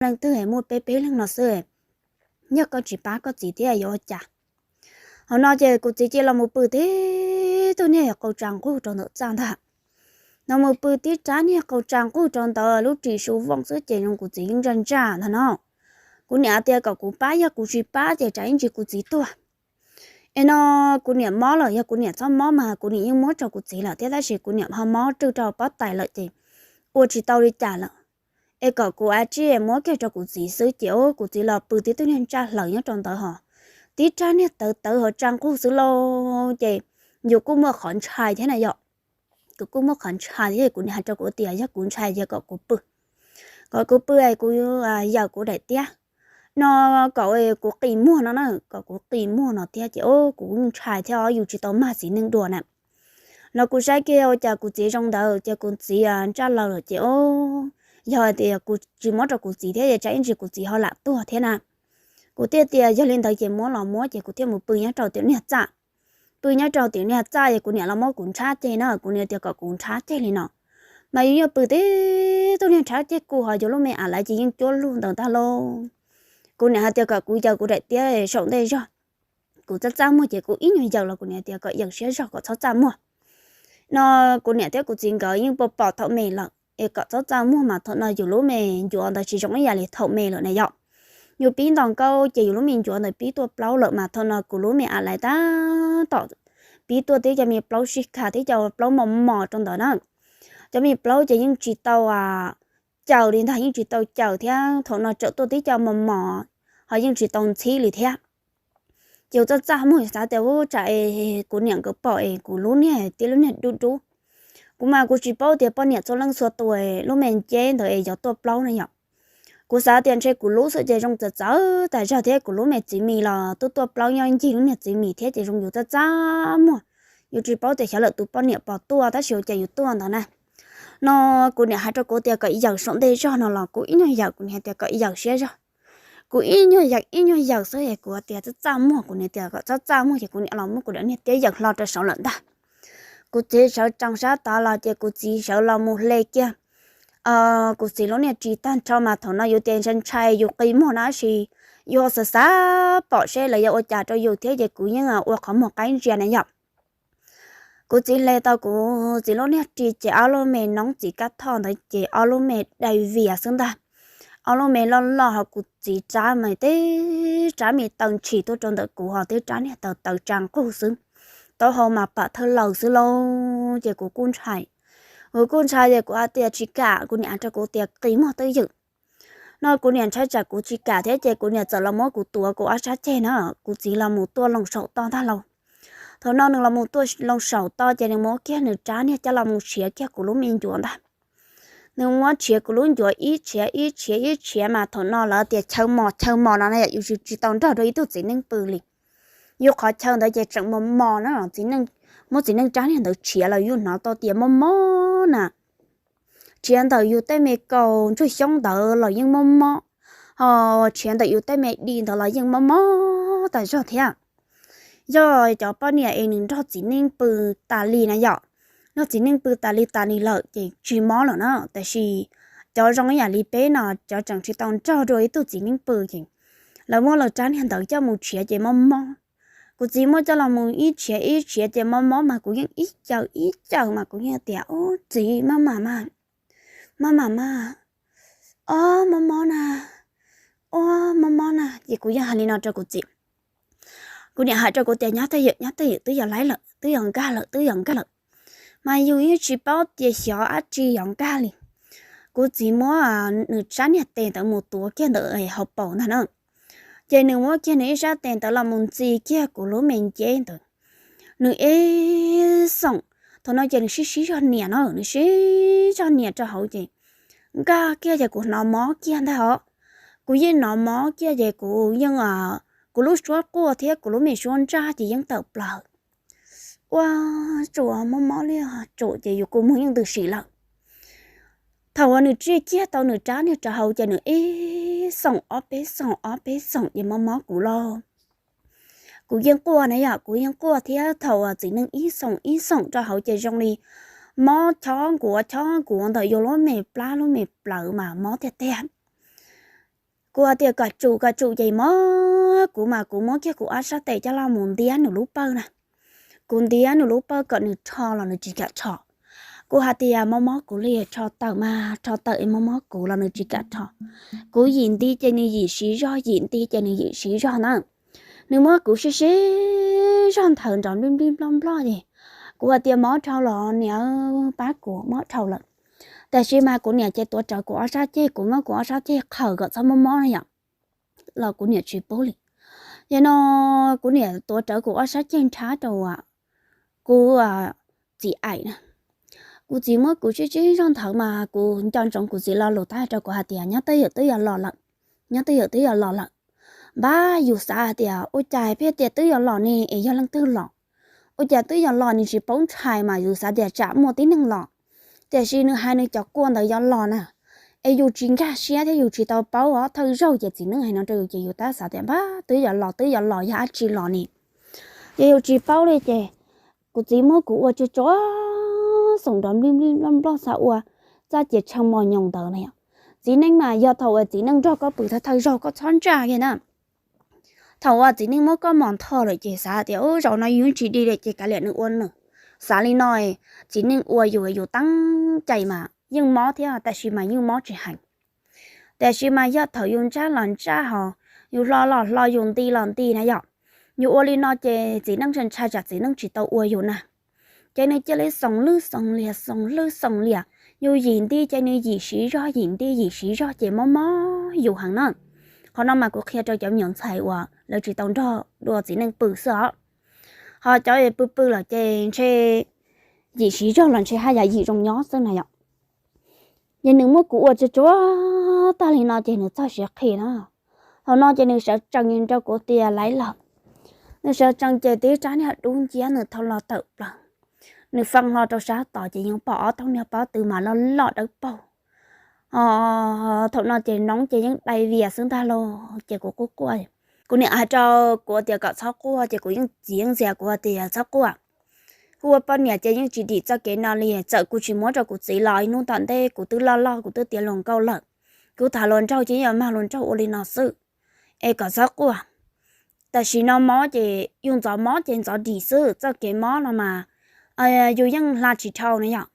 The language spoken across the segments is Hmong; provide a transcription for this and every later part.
leej twg, muaj peb peb leeg no xwb. Yog koj tsis pab koj txiv thiab yuav ua cas? Hauv no ces kuv txiv cia los mus pw tib tug niag qau tsa nqug rau ntawm txaj ntag. No mus pw tib rab niag qau tsa nqug rau ntawd, lub ris su vooj xwb ces zoo kuv txiv yeej ntsaj ntsaj ntag no. Kuv niam tias kom kuv pab, yog kuv tsis pab ces tsam ib ntsis kuv txiv tuag. Es no kuv niam mob lawm, yog kuv niam txhob mob mas kuv niam yeej muab rau kuv txiv lawm thiab, tab sis kuv niam ho mob rwj rau pob tais lawm ces ua tsis tau li cas lawm. Es kom kuv a tsij muab kiag rau kuv txiv xwb ces kuv txiv los pw tib tug niag ntsaj hlaws nyob rau ntawd hos, tib rab niag tawv tawv hos tsa nqug xwb lauj. Ces yus kuj muaj qhov ntshai thiab na yom. Kuv kuj muaj qhov ntshai thiab, kuv niam hais rau kuv tias yog kuv ntshai ces kom kuv pw, kom kuv pw es kuv yawm kuv daim tiab no, kom kuv qi muag no na, kom kuv qi muag no thiab ces kuv ntshai thiab os, yus tsis tau mag txiv neej dua na. No kuv saib kiag ua cas kuv txiv zoo ntawd ces kuv txiv ntsaj hlaws lawm ces yog tias kuv tsis muab rau kuv txiv thiab ces tsam ib ntsis kuv txiv ho lam tuag thiab na. Kuv thiaj tias yog li ntawd ces muab los muab ces kuv thiaj mus pw nyob rau tim niag txaj. Pw nyob rau tim niag txaj es kuv niam los muab kuv nrhab ceg na, kuv niam tias kom kuv nrhab ceg li no. Mas yus nyuaj pw tib tug niag nrhab ceg kuv hos yus lub me a laiv ces yeej cuab lug ntawd ntag lauj. Kuv niam hais tias kom kuv yawm kuv daim tiab saum ntej zog, kuv txaj txaj muag ces kuv ib nyuag yawm los kuv niam tias kom yawm siab zog kom txhob txaj muag. No kuv niam thiab kuv txiv nkawd yeej pom pom thaum me lawm es kom txhob txaj muag mas thaum no yus lub me ncuav ntawd tsis zoo ib yam li thaum me lawm na yom. Yus pib nto nkaus ces yus lub me ncuav ntawd pib tuaj plaub lawm mas thaum no kuv lub me a laiv tab tom pib tuaj tib cov me plaub sib kha, tib cov plaub mos mos rau ntawd na. Cov me plaub ces yeej tsis tau caws li ntag, yeej tsis tau caws thiab, thaum no tseem tuaj tib cov mos mos ho yeej tsis tau ntxhib li thiab. Ces txaj txaj muag xav tias ub tsam es kuv niam nkawd pom es kuv lub niag tib lub niag dub dub. Kuv mas kuv tsis paub tias poj niam txhua leej txhua tus lub me nceb ntawd es yuav tuaj plaub na yom. Kuv xav tias ntshe kuv lub xwb ces zoo txawv txawv tas zog thiab, kuv lub me txiv mis los tuaj tuaj plaub nyob ncig lub niag txiv mis thiab ces zoo yus txaj txaj muag. Yus tsis paub tias xyov lawm tus poj niam pom tuaj tab sis ua cas yus tuaj ntawd na. No kuv niam hais rau kuv tias kom yawm saum ntej zog no los kuv ib nyuag yawm, kuv niam tias kom yawm siab zog. Kuv ib nyuag yawm ib nyuag yawm xwb es kuv tias txaj txaj muag, kuv niam tias kom txaj txaj muag ces kuv niam los muab kuv daim niag tiab yawm hlo rau saud lawm ntag. Kuv txiv sawv tsees sab tod los ces kuv txiv sawv los mus hle kiag kuv txiv lub niag ris tag nrho mas thaum no yus tias ntshai ntshai yus qi muag no tab sis yus xav xav pom seb lawv yuav ua cas rau yus thiab ces kuv yeej ua qhov muag qaib ntsia na yom. Kuv txiv hle tau kuv txiv lub niag ris ces ob lub me noob txiv kab thoj ntawd ces ob lub me dai vias xwb ntag. Ob lub me loj loj ho kuv txiv rab me teb rab me taw ntshis tuaj rau ntawm kuv ho teb rab niag taw taw tsa nqug xwb. Taub hau mas pam thawj laws xwb lauj ces kuv kuj ntshai. Kuv kuj ntshai ces kuv hais tias tsis kam, kuv niam hais rau kuv tias qi muag twj ywm. No kuv niam ntshai tsam kuv tsis kam thiab ces kuv niam txawm los muab kuv tuav kuv ob sab ceg na, kuv txiv los mus tuaj loo saum toj ntag lauj. Thaum no nws los mus tuaj loo saum toj ces nws muab kiag nws rab niag coj los mus tshiav kiag kuv lub me ncuav ntag. Nws muab tshiav kuv lub ncuav ib tshiav ib tshiav ib tshiav mas thaum no lawv tias chaw mos chaw mos no na yom, yus tsis tau nrog rau ib tug txiv neej pw li. Yus qhov chaw ntawd ces tseem mos mos na, txiv neej, muab txiv neej rab niag ntawd tshiav los yus hnov tau tias mob mob na. Tshiav ntawm yus tej me kaus ntsuag xyoob ntawd los yeej mob mob, ho tshiav ntawm yus tej me di ntawd los yeej mob mob tas zog thiab. Yog cov poj niam es nws nrog txiv neej pw tas li na yom, nrog txiv neej pw tas li tas li lawm ces tsis mob lawm na, tiam sis cov zoo ib yam li peb no cov tseem tsis tau nrog dua ib tug txiv neej pw ces lawv muab lawv rab niag ntawd coj mus tshiav ces mob mob. Kuv txiv muab coj los mus ib tshiav ib tshiav ces mob mob mas kuv yeej ib caws ib caws mas kuv yeej tias ub txiv maj mam mas, maj mam mas, ob mob mob na, ob mob mob na ces kuv yeej hais li no rau kuv txiv. Kuv niam hais rau kuv tias nyob twj ywm nyob twj ywm, twb yog laib lawm, twb yog nkag lawm, twb yog nkag lawm. Mas yus yeej tsis paub tias xyov dab tsi yog nkag li. Kuv txiv muab nws sab niag tes ntawd mus tuav kiag ntawm hauv paus ntag na, ces nws muab kiag nws ib sab tes ntawd los mus ntxi kiag kuv lub me nceb ntawd. Nws ib xoom, thaum no ces nws sib sib zog nias no, nws sib zog nias rau hauv ces nkag kiag ces kuv hnov mob kiag ntag os. Kuv yeej hnov mob kiag ces kuv yeej, kuv lub suab quaj thiab kuv lub me suab ntsaj ces yeej tawm plaws. Ua, tsum mob mob li tsum ces yus kua muag yeej ntws sim lawm. Thaum uas nws tsij kiag tau nws rab niag rau hauv ces nws ib xoom ob peb xoom ob peb xoom ces mob mob kuv lauj. Kuv yeej quaj na yom, kuv yeej quaj thiab thaum uas txiv neej ib xoom ib xoom rau hauv ces zoo li mob chob nkuav chob nkuav ntawm yus lub me plab lub me plawv mas mob tiag tiag. Kuv hais tias kom tsum kom tsum ces mob kuv mas kuv muab kiag kuv ob sab tes coj los mus ntiab nws lub pawg na. Kuv ntiab nws lub pawg kom nws rho los nws tsis kam rho. Kuv hais tias mob mob kuv li, rho tawm mas rho tawm, mob mob kuv los nws tsis kam rho. Kuv yim nti ces nws yim siv zog, yim nti ces nws yim siv zog na. Nws muab kuv sib sib zog nthawv nrov nplij nplij nploj nploj ces kuv hais tias mob dhau los niam, pab kuv, mob dhau lawm. Tiam sis mas kuv niam ces tuav rawv kuv ob sab ceg, kuv muab kuv ob sab ceg qhawm kom txhob mob mob na yom, los kuv niam tsis pub li. Yog no kuv niam tuav rawv kuv ob sab ceg nrhab rau kuv txiv aim na. Kuv txiv muab kuv sib sib zog nthawv mas kuv nco ntsoov kuv txiv lo lus tab rau kuv hais tias nyob twj ywm twb yuav los lawm, nyob twj ywm twb yuav los lawm. Npab yus xav hais tias ua cas pheej tias twb yuav los ne es yog leej twg los? Ua cas twb yuav los nws tsis paub ntshai mas yus xav tias tsam muaj tib neeg los. Tiam sis nws hais nws cov kua ntawd yuav los na, es yus tsis nkag siab thiab yus tsis tau paub os. Thawj zaug ces txiv neej hais no rau yus ces yus tab xav tias npab twb yuav los twb yuav los yog dab tsi los ne. Ces yus tsis paub li ces kuv txiv muab kuv ua tsuag tsuag xoom nrov nplij nplij nploj nploj xav ua txoj ces tshee mos nyoos ntawd na yom. Txiv neej mas yog thaum uas txiv neej nrog koj pw thawj thawj zaug koj txhob ntsaj kiag na. Thaum uas txiv neej muab koj mos ntho lawm ces xav tias ub zaum no yus tsis di li ces kav liam nws ua nws. Xav li no, txiv neej ua yus, yus teeb cai mas yeej mob thiab tab sis mas yeej mob tsis heev. Tiam sis mas yog thaum yus ntsaj los ntsaj ho, yus hlo los hlo yus nti los nti na yom, yus ua li no ces txiv neej ntshai ntshai tsam txiv neej tsis tau ua yus na. Ces nws cia li xoom lwj xoom liam xoom lwj xoom liam, yus yim nti ces nws yim siv zog yim nti yim siv zog ces mob mob yus heev na. Qhov no mas kuv qhia rau cov me nyuam ntxhais uas lawv tsis tau nrog dua txiv neej pw xwb os. Ho cov pw pw lawm ces ntshe yim siv zog los ntshe haj yam yim zoo nyob xwb na yom. Ces nws muab kuv ua tsuag tsuag tag li no ces nws txog siav qhi na. Thaum no ces nws sawv tsees rau kuv tias laiv lawm. Nws sawv tsees ces tib rab niag dub nciab nws thau los tawm plaws. Nws fee hlo rau sab tod ces yeej pom ob thooj niag pob tw mas loj loj dawb paug. Thaum no ces noob ces yeej dai vias xwb ntag lauj ces kuv quaj quaj. Kuv niam hais rau kuv tias kom txhob quaj ces kuv yeej txiav yeej ntxias kuv tias txhob quaj. Kuv ua poj niam ces yeej tsis dim txoj kev no li, txawm kuv tsis muab rau kuv txiv los ib hnub tom ntej kuv twb loj loj kuv twb tiav hluas nkauj lawm. Kuv tham hluas nraug ces yeej yuav mag hluas nraug ua li no xwb. Es kom txhob quaj. Tam sim no mob ces yus ntxov mob ces ntxov dim xwb, txoj kev mob no mas yus yeej hla tsis dhau na yom.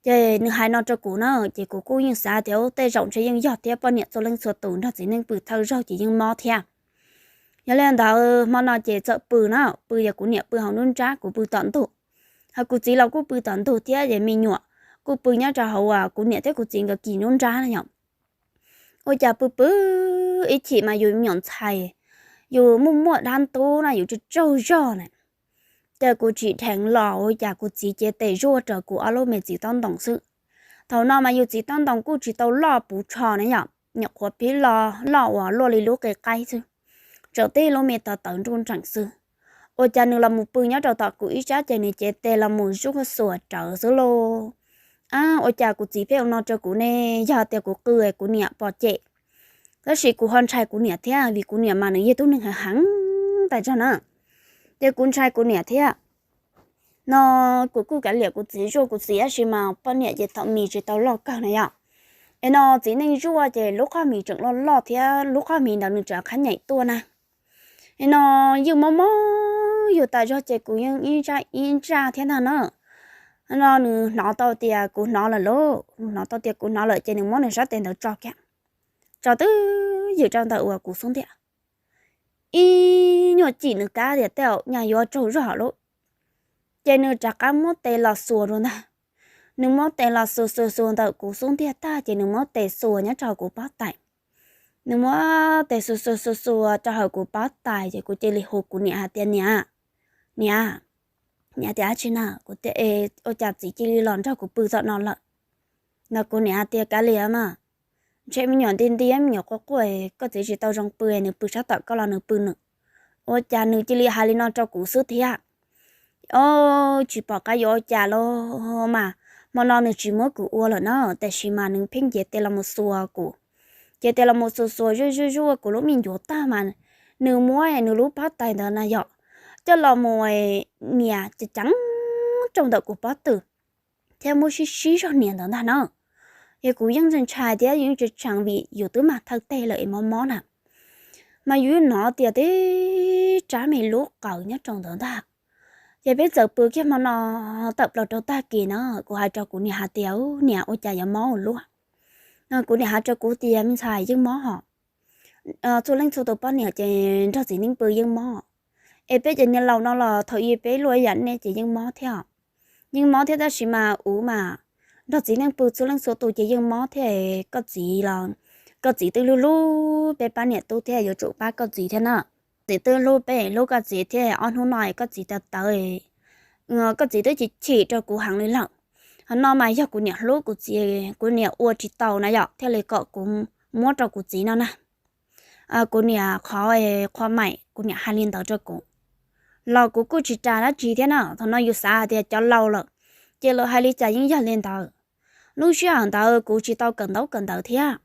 Ces nws hais no rau kuv na ces kuv kuj yeej xav tias tej zaum ntshe yeej yog thiab, poj niam txhua leej txhua tus nrog txiv neej pw thawj zaug ces yeej mob thiab. Yog li ntawd hmo no ces txawm pw na, pw yog kuv niam pw hauv nruab nrab kuv pw tom ntug. Ho kuv txiv los kuj pw tom ntug thiab ces me nyuam kuj pw nyob rau hauv uas kuv niam thiab kuv txiv nkawd kis nruab nrab na yom. Ua cas pw pw ib chim mas yus me nyuam ntxhais, yus muaj muaj dab ntub na yus tsaug tsaug zog na. Ces kuv tsim dheev los ua cas kuv txiv cev tes zuaj raws kuv ob lub me txiv taub ntoos xwb. Thaum no mas yus txiv taub ntoos kuj tsis tau loj puv tsho na yom, nyuam qhuav pib loj uas luaj li lub qe qaib xwb, tseem tib lub me tawv tawv nruj nreem xwb. Ua cas nws los mus pw nyob rau tom kuv ib sab ces nws cev tes los mus zuaj xuas rawv xwb lauj. Ua cas kuv txiv pheej ua no rau kuv ne? Yog tias kuv qw kuv niam pom cem. Tab sis kuv ho ntshai kuv niam thiab vim kuv niam mas nws yog tug neeg heev heev tas zog na. Ces kuv ntshai kuv niam thiab. No kuv kuj kav liam kuv txiv zuaj kuv txiv tab sis mas poj niam ces thaum mis tsis tau loj kawg na yom. Es no txiv neej zuaj ces lub qhov mis tseem loj loj thiab lub qhov mis ntawd nws tseem qhab nyeem tuaj na. Es no yeej mob mob yus tas zog ces kuv yeej ib ntsaj ib ntsaj thiab ntag na. No nws hnov tau tias kuv hnov lawm lauj, nws hnov tau tias kuv hnov lawm ces nws muab nws sab tes ntawd tso kiag, tso twb ywm rau ntawm uas kuv xub ntiag. Ib nyuag cim nws kab tias tej zaum nyaj yuav tsaug zog lawm, ces nws rov qab muab tes los xuas dua ntag. Nws muab tes los xuas xuas xuas ntawm kuv xub ntiag tag ces nws muab tes xuas nyob rau hauv kuv pob tais. Nws muab tes xuas xuas xuas xuas rau hauv kuv pob tais ces kuv cia li hu kuv niam hais tias niam, niam. Niam tias dab tsi na? Kuv tias es ua cas txiv cia li los nrog kuv pw tom no lawm? No kuv niam hais tias kav liam mas, ntshe me nyuam nti nti me nyuam quaj quaj, koj txiv tsis tau zoo pw, nws pw sab tom koj los nws pw nws. Ua cas nws cia li hais li no rau kuv xwb thiab? O, tsis pom qab yuav ua cas los mas, hmo no nws tsis muab kuv ua lawm na, tiam sis mas nws pheej cev tes los mus xuas kuv, cev tes los mus xuas xuas zuaj zuaj zuaj kuv lub me ncuav tag mas nws muab nws lub pob tais ntawd na yom, coj los mus nias ceev ceev rau ntawm kuv pob tw thiab muab sib sib zog nias ntawd ntag na. Es kuv yeej ntshai ntshai thiab yeej tseem tseem vim yus twb mag thawj teg lawm es mob mob na. Mas yus hnov tias teb rab me lub qawv nyob rau ntawd ntag. Ces peb txawm pw kiag hmo no tawm plaws rau tag kis na, kuv hais rau kuv niam hais tias, Niam, ua cas yuav mob ua luaj? Kuv niam hais rau kuv tias, Me ntxhais, yeej mob hos. Txhua leej txhua tus poj niam ces nrog txiv neej pw yeej mob. Es peb cov niam laus no los thaum ub peb luaj ib yam nej ces yeej mob thiab. Yeej mob thiab tab sis mas ub mas nrog txiv neej pw txhua leej txhua tus ces yeej mob thiab. Koj txiv los, koj txiv twb hlub hlub peb pab niam tub thiab, yuav tsum pab koj txiv thiab na. Txiv twb hlub peb hlub koj txiv thiab, ob hnub no koj txiv tawv tawv, koj txiv twb chim chim rau kuv heev li lawm. Ho no mas yog kuv niam hlub kuv txiv, kuv niam ua tsis tau na yom, thiaj li kom kuv muab rau kuv txiv no na. Kuv niam qhov, qhov maim kuv niam hais li ntawd rau kuv los kuv kuj tsis ras dab tsi thiab na. Thaum no yus xav hais tias cov laus lawm ces lawv hais li cas yeej yog li ntawd. Lub sij hawm ntawd kuv tsis tau kawm ntaub kawm ntawv thiab,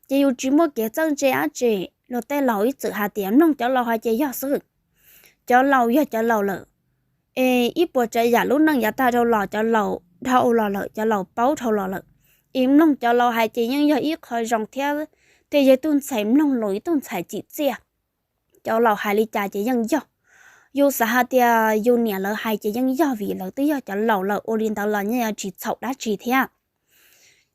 ces yus tsis muaj kev txawj ntse dab tsi. Luag tej laus ib txwm hais tias mloog cov laus hais ces yog xwb. Cov laus yog cov laus lawm, es ib puas tsav yam lub neej yav tag dhau los cov laus dhau los lawm, cov laus paub dhau los lawm, es mloog cov laus hais ces yeej yog ib qho zoo thiab. Thiaj yog ib tug ntxhais mloog lus, ib tug ntxhais tsim txiaj. Cov laus hais li cas ces yeej yog. Yus xav hais tias yus niam lawv hais ces yeej yog vim lawv twb yog cov laus lawm, ua li ntawd los yeej yuav tsis txhaum dab tsi thiab.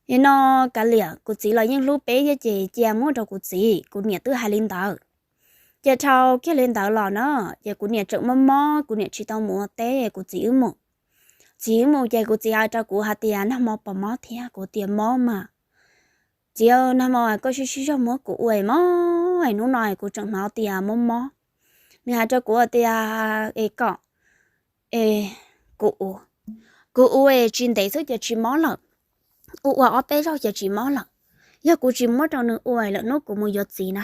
Nim no kav liam, kuv txiv los yeej hlub peb thiab ces cia muab rau kuv txiv, kuv niam twb hais li ntawd. Ces dhau kiag li ntawd los na, ces kuv niam tseem mob mob, kuv niam tsis tau mus ua teb, kuv txiv wb mus. Txiv wb mus ces kuv txiv hais rau kuv hais tias, Nag hmo puas mob thiab? Kuv tias, Mob mas. Txiv, nag hmo koj sib sib zog muab kuv ua mob, hnub no kuv tseem hnov tias mob mob. Nws hais rau kuv tias, Es kom, es kuv ua, kuv ua es tsis ntev xwb ces tsis mob lawm. Ua ua ob peb zaug ces tsis mob lawm. Yog kuv tsis muab rau nws ua lawm hnub kuv mus yuav txiv na,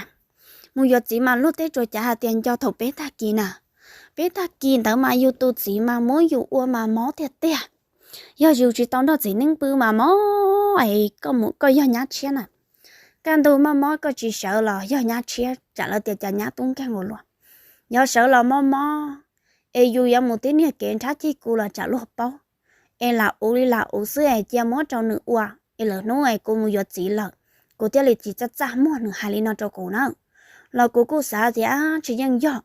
mus yuav txiv mas luag tej tsuas cav hais tias nco thaum peb tag kis na. Peb tag kis ntawd mas yus tus txiv mas muab yus ua mas mob tiag tiag. Yog yus tsis tau nrog txiv neej pw mas mob es koj mus koj yog nyab tshiab na. Kaj ntug mob mob koj tsis sawv los yog nyab tshiab, tsam lawv tias cov nyab tub nkeeg ua luaj. Yog sawv los mob mob, es yus yuav mus tib niag kev nrhab ceg kuv los tsam luag paub. Es lam ua li lam ua xwb es cia muab rau nws ua, es lawm hnub es kuv mus yuav txiv lawm, kuv thiaj li tsis txaj txaj muag. Nws hais li no rau kuv na. Los kuv kuj xav tias tsis yeej yog.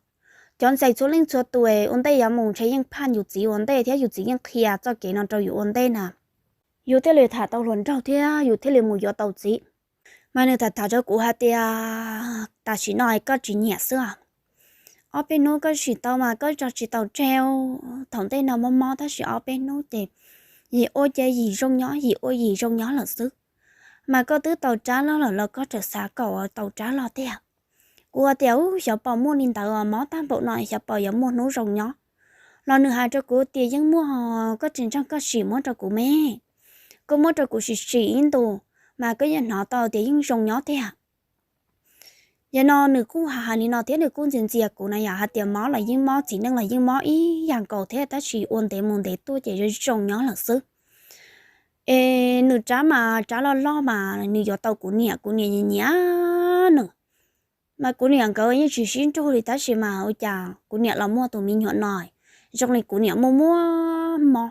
Cov ntxhais txhua leej txhua tus ua ntej yuav mus ntshe yeej phaj yus txiv ua ntej thiab yus txiv yeej qhia txoj kev no rau yus ua ntej na, yus thiaj li tham tau hluas nraug thiab yus thiaj li mus yuav tau txiv. Mas nws tham tham rau kuv hais tias, Tam sim no koj tsis nyiam xwb, ob peb hnub koj sim tau mas koj tso tsis tau tseg. Thaum ntej no mob mob tab sis ob peb hnub ces yim ua ces yim zoo nyob, yim ua yim zoo nyob lawm xwb. Mas koj twb tau rab loj lawm los koj tseem xav kom tau rab loj tiag. Kuv tias, Ub, xyov puas muaj li ntawd, mob tag npaum no xyov puas yuav muaj hnub zoo nyob. Los nws hais rau kuv tias, Yeej muaj, koj tsis ntseeg koj sim muab rau kuv me, koj muab rau kuv sim sim ib ntus, mas koj yeej hnov tau tias yeej zoo nyob tiag. Yog no nws kuj hais hais li no thiab nws kuj ntxias ntxias kuv na yom, hais tias mob los yeej mob, txiv neej los yeej mob ib yam nkaus thiab, tab sis ua ntev mus ntev tuaj ces zoo zoo nyob lawm xwb. Es nws rab mas rab loj loj mas nws yuav tau kuv niam, kuv niam nyiam nyiam nws. Mas kuv niam nkawd yeej tsis sib nrug li tab sis mas ua cas kuv niam los muaj tus me nyuam no, zoo li kuv niam muaj muaj mob,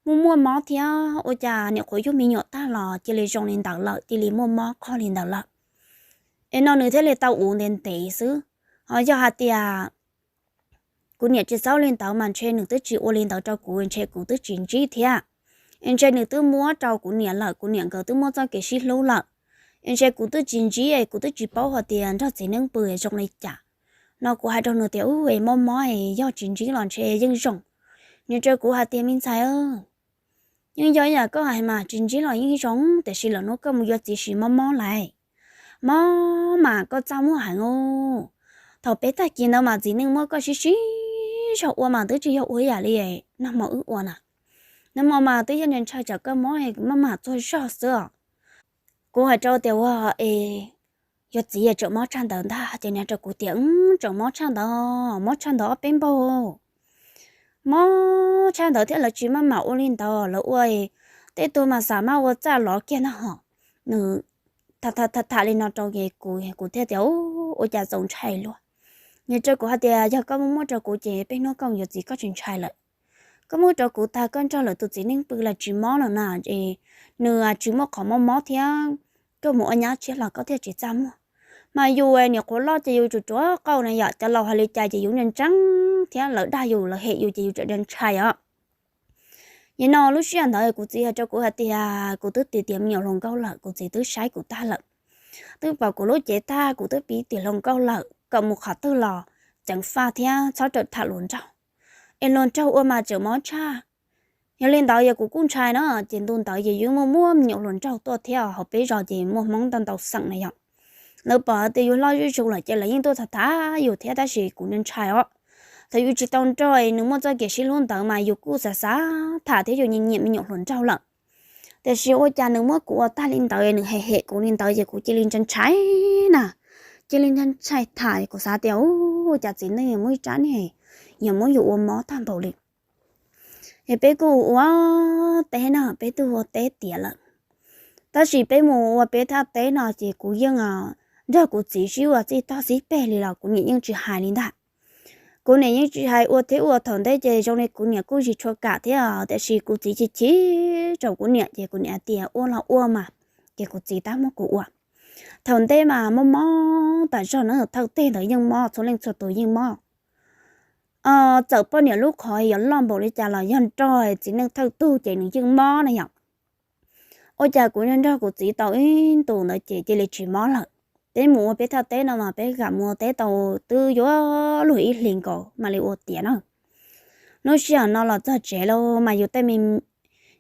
muaj muaj mob thiab ua cas niam qhuav yug me nyuam tag los cia li zoo li ntawd lawm, cia li muaj mob qog li ntawd lawm. Es no nws thiaj li tau ua ntev ntev xwb. Ho yog hais tias kuv niam tsis txhob li ntawd mas ntshe nws twb tsis ua li ntawd rau kuv, ntshe kuv twb tsis ntsib thiab. Ntshe nws twb muab rau kuv niam lawm, kuv niam nkawd twb muaj txoj kev sib hlub lawm. Ntshe kuv twb tsis ntsib es kuv twb tsis paub hais tias nrog txiv neej pw zoo li cas. No kuv hais rau nws tias, Ub, es mob mob es yog tsis ntsib los ntshe yeej zoo. Nws rau kuv hais tias, Me ntxhais, yeej yog ib yam koj hais mas, tsis ntsib los yeej zoo, tiam sis lwm hnub koj mus yuav txiv sim mob mob lawm. Mob mas koj txaj muag heev. Thaum peb tag kis ntawd mas txiv neej muab koj sib sib zog ua mas twb tsis yog ua ib yam li nag hmo wb ua na. Nag hmo mas twb yog ntshai tsam koj mob maj mam txuag zog xwb os. Kuv hais rau tias, Ua es yuav txiv es tseem mob tshaj ntawd ntag? Ces nws rau kuv tias, Tseem mob tshaj ntawd, mob tshaj ntawd ob peb npaug. Mob tshaj ntawd thiab lawv tsis maj mam ua li ntawd, lawv ua tej tug mas xav maj ua txaj lov kiag ntag hos. Nws tham tham li no rau kuv, kuv thiaj tias, Ua cas txaus ntshai luaj. Nws rau kuv hais tias, Yog koj muab muab rau kuv ces peb hnub koj yuav txiv koj tsis ntshai lawm. Koj muab rau kuv tag koj nrog lawv tus txiv neej pw los tsis mob no na, es nws tsis muaj qhov mob mob thiab, koj mus ua nyab tshiab los koj thiaj tsis txaj muag. Mas yus niam qhuav loj ces yus tsum ruam qauj na yom, cov laus hais li cas ces yus ntseeg ntseeg thiab, lawv dag yus lawv hem yus ces yus tseem ntshai os. Nim no lub sij hawm ntawd kuv txiv hais rau kuv hais tias kuv twb tiav tiav me nyuam hluas nkauj lawm, kuv txiv twb saib kuv tag lawm, twb pom kuv lub cev tag, kuv twb piv tiav hluas nkauj lawm, kom mus qhov twg los ceev faj thiab txhob rawm tham hluas nraug, es hluas nraug ua mas tseem mob tshaj. Yog li ntawd yog kuv kuj ntshai na, ces ntu ntawd ces yus muaj muaj me nyuam hluas nraug tuaj thiab, hauv peb zos ces muaj Hmoob ntau ntau xeem na yom. Lawv pom hais tias yus loj zuj zus lawm ces lawv yeej tuaj tham tham yus thiab, tab sis kuv ntshai os. Thaum yus tsis tau nrog nws muaj txoj kev sib hlub ntawd mas yus kuj xav xav tham thiab yus nyiam nyiam me nyuam hluas nraug lawm. Tiam sis ua cas nws muab kuv ua tag li ntawd, nws hem hem kuv li ntawd ces kuv cia li ntshai ntshai na, cia li ntshai ntshai tham, kuv xav tias ua cas txiv neej muab ib rab niag, yog muab yus ua mob tag npaum li. Es peb kuj ua teb na, peb twb ua teb tiav lawm, tab sis peb mus ua peb thaj teb no ces kuv yeej nrog kuv txiv sib ua txij tog xib peg li los kuv niam yeej tsis hais li ntag. Kuv niam yeej tsis hais, ua thiab ua, thaum ntej ces zoo li kuv niam kuj tsis tshua kam thiab, tiam sis kuv txiv chim chim rau kuv niam ces kuv niam hais tias ua los ua mas, ces kuv txiv tab muab kuv ua. Thaum ntej mas mob mob tas zog na, thawj teg ntawd yeej mob, txhua leej txhua tus yeej mob. Txawm poj niam lub qhov yuav loj npaum li cas los yog nrog txiv neej thawj tug ces nws yeej mob na yom. Ua cas kuv nrog nrog kuv txiv tau ib ntus ntawd ces cia li tsis mob lawm. Peb mus ua peb thaj teb no mas peb kam mus ua teb tau twb yuav luag ib hlis nkaus mam li ua tiav na. Lub sij hawm no los txog tsev lawm mas yus tej me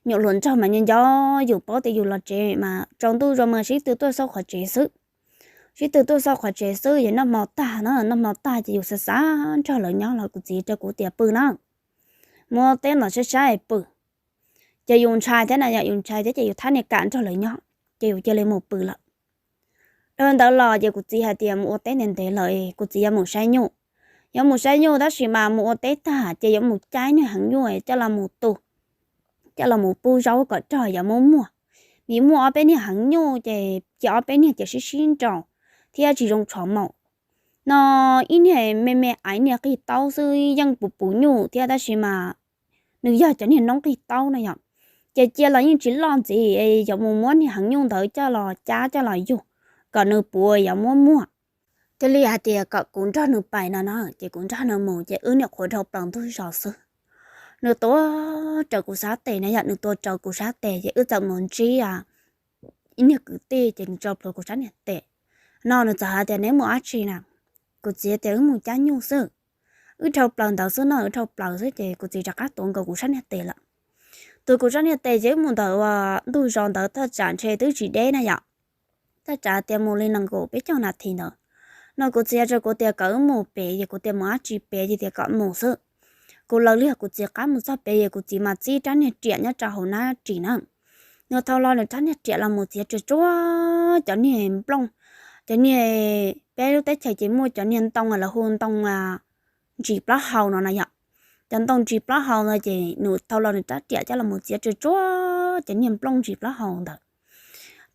nyuam hluas nraug mas nco nco yus, paub tias yus los tsev mas tsaus ntuj zos mas sib tw tuaj xauj qhov tsev xwb. Sib tw tuaj xauj qhov tsev xwb, yus noj hmo tag na, noj hmo tag ces yus xav xav nrog lawv nyob los kuv txiv rau kuv tias pw na, mus ua teb ntawm sab sab es pw. Ces yus ntshai thiab na yom, yus ntshai thiab ces yus thab niag kam nrog lawv nyob ces yus cia li mus pw lawm. Dhau ntawd los ces kuv txiv hais tias mus ua teb ntev ntev lawm, kuv txiv yuav mus saib nyuj. Yuav mus saib nyuj tab sis mas mus ua teb tag ces yuav mus caij niag heev nyuj coj los mus tu, coj los mus pub zaub kom rog yuav muab muag. Vim muaj ob peb niag heev nyuj ces cia ob peb niag ces sib sib nraus thiab tsis zoo tshov maum. No ib niag me me aiv niag qig taub xwb yeej puv puv nyuj thiab tab sis mas nws yog cov niag noob qig taub no yom. Ces cia los yeej tsis loj ntxiv, yuav mus muab niag heev nyuj ntawd coj los cab coj los yug kom nws puv yuav muab muag. Thiaj li hais tias kom kuv nrog nws pais no na, ces kuv nrog nws mus ces wb niam qhuav dhau plaws ntug zos xwb. Nws tuav rawv kuv sab tes na yom, nws tuav rawv kuv sab tes ces wb txawm mus ntsib ib niag kwv tij ces nws tso plhuav kuv sab niag tes. No nws txawm hais tias neb mus dab tsi na? Kuv txiv tias wb mus cab nyuj xwb. Wb dhau plaws ntawd xwb no, wb dhau plaws xwb ces kuv txiv rov qab tuav nkaus kuv sab niag tes lawm. Tuav kuv sab niag tes ces wb mus ntawm ntug zos ntawd thaj tsam ntshe twb tsis deb na yom. Thaj tsam tias mus li nees nkaum peb caug nas this ntawd. No kuv txiv rau kuv tias kom wb mus pem, ces kuv tias mus dab tsi pem, ces tias kom mus xwb. Kuv laws liag kuv txiv qab mus txog pem ces kuv txiv mas txib rab niag riam nyob rau hauv nab ris na. Nws thau hlo nws rab niag riam los mus txiav tsuag tsuag cov niag nplooj, cov niag, peb lub teb chaws ces muaj cov niag ntoo lawv hu ntoo ntsis plaub hau no na yom. Cov ntoo ntsis plaub hau ntawd ces nws thau hlo nws rab riam coj los mus txiav tsuag tsuag cov niag nplooj ntsis plaub hau ntawd,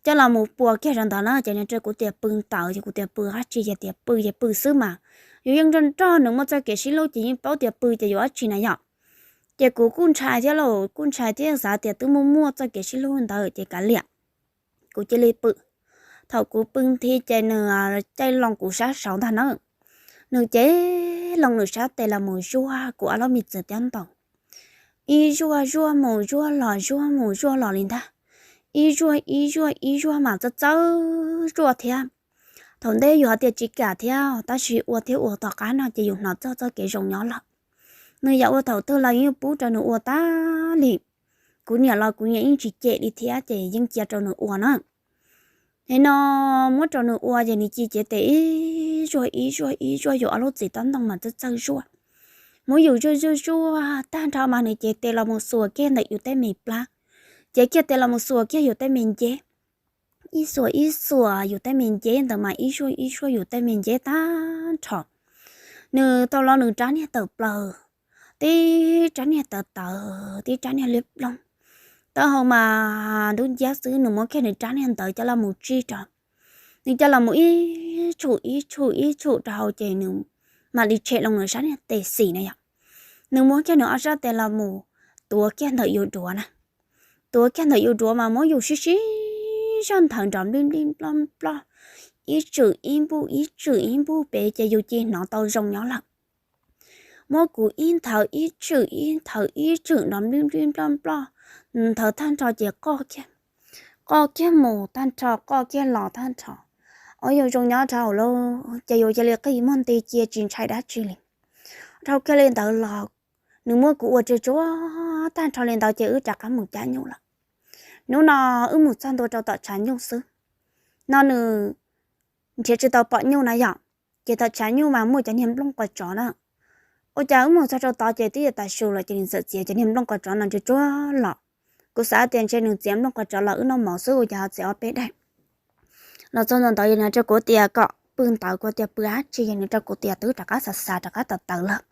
coj los mus pua kiag rau ntawd na. Ces nws rau kuv tias pw ntawd, ces kuv tias pw dab tsi, ces tias pw ces pw xwb mas. Yus yeej nrog nrog nws muaj txoj kev sib hlub ces yeej paub tias pw ces yuav dab tsi na yom. Ces kuv kuj ntshai thiab lauj, kuj ntshai thiab xav tias twb muaj muaj txoj kev sib hlub ntawd ces kav liam, kuv cia li pw. Thaum kuv pw nthi ces nws caij loo kuv sab saud ntag na. Nws ces loo nws sab tes los mus zuaj kuv ob lub me txwv teeb ntoos, ib zuaj zuaj mus zuaj los, zuaj mus zuaj los li ntag. Ib zuaj ib zuaj ib zuaj mas txawj txawj zuaj thiab. Thaum ntej yus hais tias tsis kam thiab, tab sis ua thiab ua tom qab no ces yus hnov txog txoj kev zoo nyob lawm. Nws yam ua thaum twg los yeej pub rau nws ua tas li. Kuv niam los kuv niam yeej tsis cem li thiab ces yeej cia rau nws ua na. Nim no muab rau nws ua ces nws cia cev tes ib zuaj ib zuaj ib zuaj yus ob lub txwv teeb ntoos mas txawj txawj zuaj. Muab yus zuaj zuaj zuaj tag nrho mas nws cev tes los mus xuas kiag ntawm yus tej me plab, cev kiag tes los mus xuas kiag yus tej me nceb. Ib xuas ib xuas yus tej me nceb ntawd mas ib zuaj ib zuaj yus tej me nceb tag nrho. Nws thau hlo nws rab niag tawm plaws, tib rab niag tawv tawv, tib rab niag liab ploog. Taub hau mas dub nciab xwb, nws muab kiag nws rab niag ntawd coj los mus tsij rau. Nws coj los mus ib tshum ib tshum ib tshum rau hauv ces nws mam li tshem loo nws sab niag tes xis na yom. Nws muab kiag nws ob sab tes los mus tuav kiag ntawm yus duav na. Tuav kiag ntawm yus duav mas muab yus sib sib zog nthawv nrov nplij nplij nploj nploj, ib tswm ib npuj ib tswm ib npuj pem ces yus cia li hnov tau zoo nyob lawm. Muab kuv ib nthawv ib tswm ib nthawv ib tswm nrov nplij nplij nploj nploj, nthawv tag nrho ces qoj kiag, qoj kiag mus tag nrho, qoj kiag los tag nrho. Ua yus zoo nyob dhau lawm ces yus cia li qi muag nti cia tsis ntshai dab tsi li. Dhau kiag li ntawd los, nws muab kuv ua tsuag tsuag tag nrho li ntawd ces wb rov qab mus cab nyuj lawm. Hnub no wb mus txog ntua rau tom tshav nyuj xwb, no nws nrhiav tsis tau pom nyuj na yom. Ces tom tshav nyuj mas muaj cov niag nplooj quas tsov na. Ua cas wb mus txog rau tod ces twb yuav tav su lawm ces nws txawm txiav cov niag nplooj quas tsov no tsuag tsuag los. Kuv xav tias ntshe nws txiav nplooj quas tsov los wb noj mov xwb, ua cas ho txiav ob peb daim. Los txog ntawd nws hais rau kuv tias kom pw ntawd, kuv tias pw dab tsi, nws rau kuv tias twb rov qab xav xav rov qab tawm tawm lawm.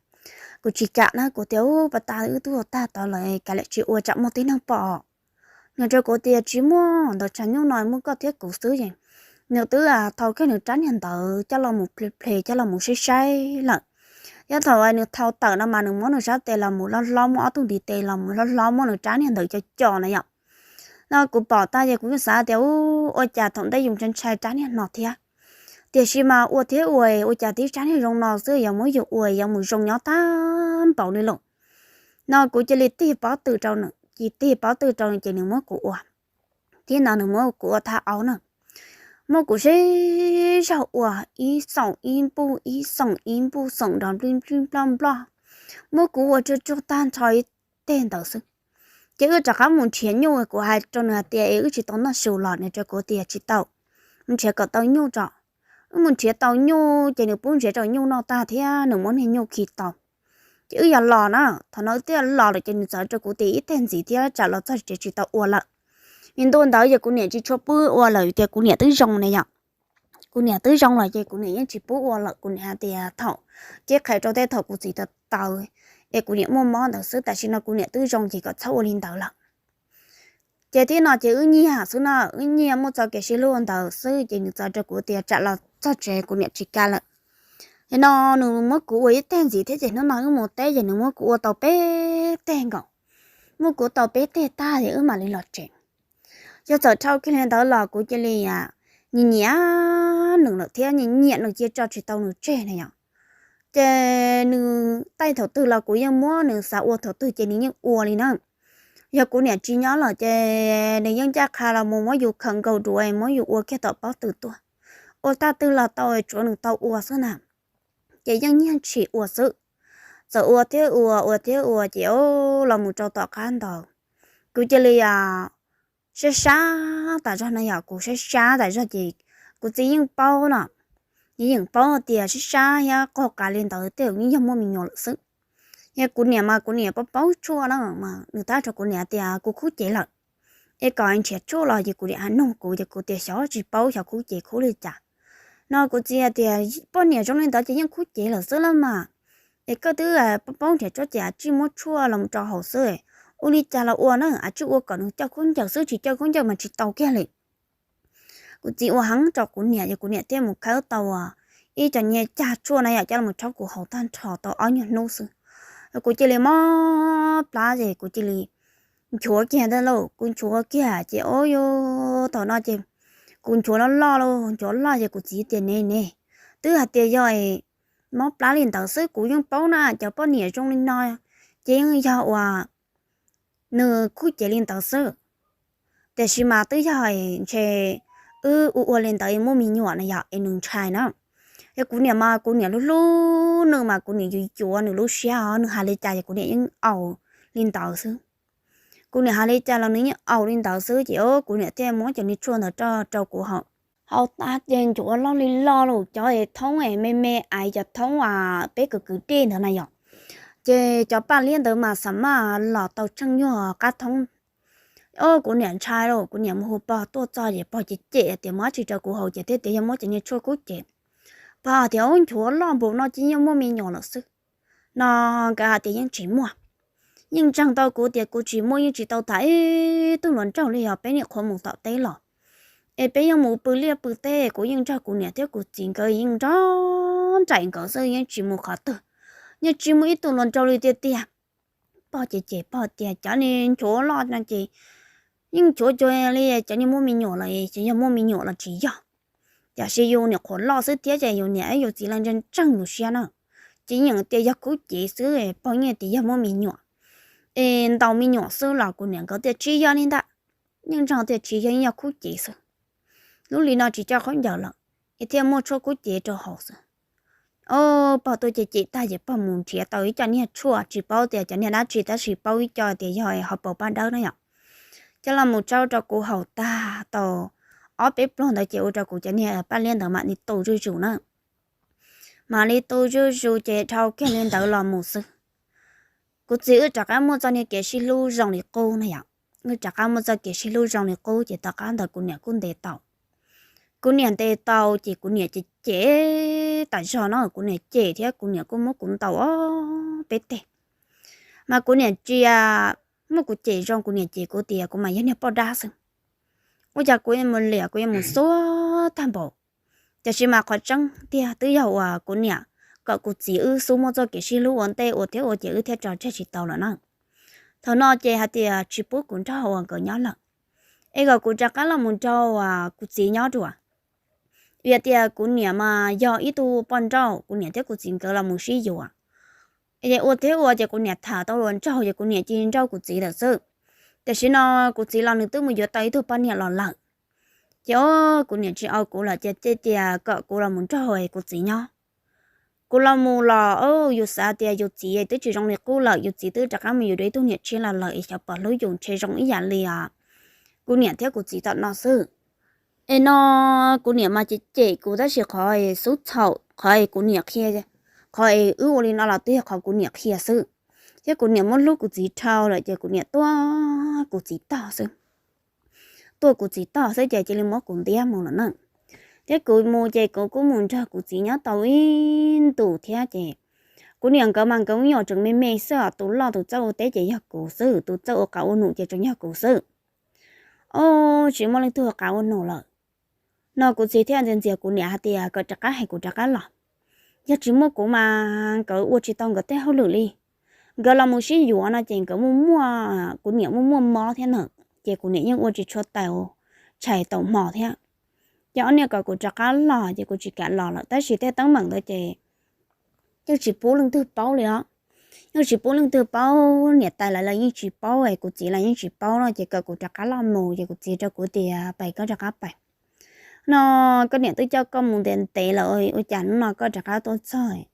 Kuv tsis kam na, kuv tias ub, pas tas wb twb ua tag tod lawm, kav liam tsis ua tsam muaj tib neeg pom. Nws rau kuv tias tsis muaj, ntawm tshav nyuj no muaj koj thiab kuv xwb es. Nws twb thau kiag nws rab niag ntawd coj los mus ple ple, coj los mus saib saib lawm. Yog thaum nws thau tawm no mas nws muab nws sab tes los mus hlob hlob, muab ob tug ntiv tes los mus hlob hlob, muab nws rab niag ntawd co co na yom. No kuv pom tag ces kuv yeej xav tias ub, ua cas thaum ntej yus ntshai ntshai rab niag no thiab, tiam sis mas ua thiab ua, ua cas tib rab niag zoo no xwb yuav muab yus ua yuav mus zoo nyob tag npaum li lawm. No kuv cia li tig pob tw rau nws, cia li tig pob tw rau nws ces nws muab kuv ua. Thiab no nws muab kuv ua thaj aub na, muab kuv sib zog ua, ib xoom ib npuj ib xoom ib npuj, xoom nrov nplij nplij nploj nploj, muab kuv ua tsuag tsuag tag nrho ib teg ntawd xwb. Ces wb rov qab mus nrhiav nyuj, kuv hais rau nws hais tias es wb tsis tau noj su los? Nws rau kuv tias tsis tau, mus nrhiav kom tau nyuj tso. Wb mus nrhiav tau nyuj ces nws pub nrhiav rau nyuj noj tag thiab nws muab niag nyuj khi tau. Ces wb yog los na, thaum no wb twb los lawm ces nws txawm rau kuv tias ib teg ntxiv thiab tsam los txog tsev tsis tau ua lawm. Nws ntu ntawd ces kuv niam tsis tshua pub ua lawm tias kuv niam twb zoo ne yom. Kuv niam twb zoo lawm ces kuv niam yeej tsis pub ua lawm, kuv niam hais tias thaum, ces qhia rau tej thaum kuv txiv tau tau es kuv niam muaj mob ntawd xwb, tam sim no kuv niam twb zoo ces kom txhob ua li ntawd lawm. Ces tib no ces wb nyiag xwb no, wb nyiag muaj txoj kev sib hlub ntawd xwb ces nws txawm rau kuv tias tsam los txog tsev kuv niam tsis kam lawm. Ces no nws muab kuv ua ib teg ntxiv thiab ces hnub no wb mus teb ces nws muab kuv ua tau peb teg nkaus. Muab kuv tau peb teg tag ces wb mam li los tsev. Yog txawm dhau kiag li ntawd los kuv cia li nyiam nyiam nws lawm thiab nyiam nyiam nws cia tso tsis tau nws tseg na yom. Ces nws taij thaum twg los kuv yeej muab, nws xav ua thaum twg ces nws yeej ua li na. Yog kuv niam tsis nyob lawm ces nws yeej ncaj qha los mus muab yus khawm nkaus duav muab yus ua kiag tom pob tw tuaj. Ua tag twg los tau, tsuav nws tau ua xwb na. Ces yeej nyiag ntshis ua xwb. Txawm ua thiab ua, ua thiab ua ces los mus rau tom qab ntawd, kuv cia li sab sab tas zog na yom, kuv sab sab tas zog ces kuv txiv yeej paub no, nws yeej paub tias sab sab thiab qaug qa li ntawd tej zaum yeej yog muaj me nyuam lawm xwb. Yog kuv niam mas kuv niam paub paub tshuaj na, nws tab rau kuv niam tias kuv khub cev lawm, es kom nrhiav tshuaj los ces kuv niam hais nug kuv ces kuv tias xyov tsis paub xyov khub cev khub li cas. No kuv txiv tias poj niam zoo li ntawd ces yeej khub cev lawm xwb las mas, es koj twb paub nrhiav tshuaj ces tsij muab tshuaj los rau haus xwb. Ua li cas los ua na, tsij ua kom nws coj khaub ncaws xwb, tsis coj khaub ncaws mas tsis tau kiag li. Kuv txiv ua heev rau kuv niam ces kuv niam thiaj mus khawb tau ib co nyiaj cag tshuaj na yom, coj los rhaub kuv haus tag nrho tau ob nyuag hnub xwb. Kuv cia li mob plab ces kuv cia li nchuav kiag ntawd lauj, kuv nchuav kiag ces o, thaum no ces kuv nchuav loj loj lauj, nchuav loj ces kuv txiv tias ne ne, twb hais tias yog mob plab li ntawd xwb, kuv yeej paub na cov poj niam zoo li no ces yeej yog uas nws khub cev li ntawd xwb. Tiam sis mas twb yog ntshe wb ua ua li ntawd muaj me nyuam na yom es nws ntshai na. Yog kuv niam mas kuv niam hlub hlub nws mas kuv niam yuav yuav nws lub siab os, nws hais li cas ces kuv niam yeej au li ntawd xwb. Kuv niam hais li cas los nws yeej au li ntawd xwb ces kuv niam thiaj muab cov niag tshuaj ntawd rau kuv haus. Haus tas ces nchuav loj li loj lauj, cov thoob me me aiv, cov thoob uas peb kwv kwv dej ntawd na yom. Ces cov paj liab ntawd mas xa maj los tau tsheej nyuag qab thoob. O, kuv niam ntshai lauj, kuv niam mus hu pog tuaj txog ces pog cem cem tias muab dab tsi rau kuv haus ces thiaj tias yog muab cov niag tshuaj khub cev. Pog tias o, nchuav loj npaum no ces yeej muaj me nyuam lawm xwb. No nkawd hais tias yeej tsis muaj. Yeej ntseeg tau kuv tias kuv tsis muaj, yeej tsis tau tham ib tug hluas nraug li, yog peb niam qhuav mus tom teb los es peb yeej mus pw liaj pw teb, kuv yeej nrog kuv niam thiab kuv txiv nkawd yeej nrog nraim nkawd xwb, yeej tsis mus qhov twg, yeej tsis muaj ib tug hluas nraug li tiag tiag. pog ces cem pog tias cov niag nchuav loj no ces yeej nchuav cuag li cov niag muaj me nyuam los, ces yog muaj me nyuam los tsis yog, tiam sis yus niam qhuav loj xwb thiab ces yus niam yus txiv lawv ntseeg ntseeg yus siab na. Ces yeej tias yog khub cev xwb, pog yeej tias yog muaj me nyuam, es ntaus me nyuam xwb los kuv niam nkawd tias tsis yog li ntag, yeej ntseeg tias tsis yog, yeej yog khub cev xwb. Lub hli no tsis coj khaub ncaws lawm, es thiaj muaj tshuaj khub cev rau haus xwb. Au, pog tuaj ces cem tag ces pog mus nrhiav tau ib co niag tshuaj, tsis paub tias cov niag dab tsi tab sis paub ib co tias yog hauv paus paj dawb na yom. Coj los mus tsau rau kuv haus tag tau ob peb pluag ntawd ces ua rau kuv cov niag paj liab ntawd mam li tu zuj zus na. Mam li tu zuj zus ces dhau kiag li ntawd los mus xwb, kuv txiv wb rov qab muaj txoj niag kev sib hlub zoo li qub na yom. Wb rov qab muaj txoj kev sib hlub zoo li qub ces tom qab ntawd kuv niam kuj ntes tau. Kuv niam ntes tau ces kuv niam ces cem tas zog no, kuv niam cem thiab kuv niam kuj muab kuv ntaus ob peb teg. Mas kuv niam tsis muab kuv cem zoo, kuv niam cem kuv tias kuv mas yog niag poj dab xwb. Ua cas kuv yuav mus liam, kuv yuav mus xuab tag npaum. Tiam sis mas qhov tseeb tiag twb yog uas kuv niam kom kuv txiv wb xub muaj txoj kev sib hlub ua ntej ua thiab ua ces wb thiaj tso tseg tsis tau lawm na. Thaum no ces hais tias tsis pub kuv nrog uas nkawd nyob lawm, es kom kuv rov qab los mus nrog uas kuv txiv nyob dua. Vim tias kuv niam mas yog ib tug poj nrauj, kuv niam thiab kuv txiv nkawd los mus sib yuav, es ua thiab ua ces kuv niam tham tau luag nraug ces kuv niam cia li nrauj kuv txiv lawm xwb. Tiam sis no kuv txiv los nws twb mus yuav tau ib tug poj niam los lawm. Ces o, kuv niam tsis au kuv lawm ces thiaj tias kom kuv los mus nrog kuv txiv nyob. Kuv los mus los yus xav tias yus txiv twb tsis zoo li qub lawm, yus txiv twb rov qab mus yuav dua ib tug niam tshiab los lawm es xyov puas hlub yus, ntshe zoo ib yam li kuv niam thiab kuv txiv tom no xwb. Es no kuv niam mas cem cem kuv tab sis qhov xub txhaum qhov kuv niam qhia, qhov wb ua li no los twb yog qhov kuv niam qhia xwb, thiab kuv niam muab hlub kuv txiv dhau lawm ces kuv niam tuaj kuv txiv tog xwb. Tuaj kuv txiv tog xwb ces cia li muab kuv ntiab mus lawm na. Thiab kuv mus ces kuv kuj mus nrog kuv txiv nyob tau ib ntus thiab ces kuv niam nkawd mas nkawd me nyuam tseem me me xwb os, tus loj tus txawj ua teb ces yog kuv xwb, tus txawj ua qav ua num ces tseem yog kuv xwb. O, tsis muaj leej twg ua qav ua num lawm. No kuv txiv thiaj ntxias ntxias kuv niam hais tias kom rov qab hais kuv rov qab los, yog tsis muaj kuv mas nkawd ua tsis tau nkawd tej hauj lwm li. Nkawd los mus sib yuav no ces nkawd muaj muaj, kuv niam muaj muaj mob thiab na, ces kuv niam yeej ua tsis tshua tau, tshais tau hmo thiab. Ces ob niag kom kuv rov qab los ces kuv tsis kam los lawm tab sis tej teeb meem ntawd ces yeej tsis pub leej twg paub li os. Yeej tsis pub leej twg paub, niam tais lawv los yeej tsis paub es kuv txiv los yeej tsis paub no ces kom kuv rov qab los mus ces kuv txiv rau kuv tias pais koj rov qab pais. No koj niam twb coj koj mus ntev ntev lawm, ua cas hnub no koj rov qab tuaj txog?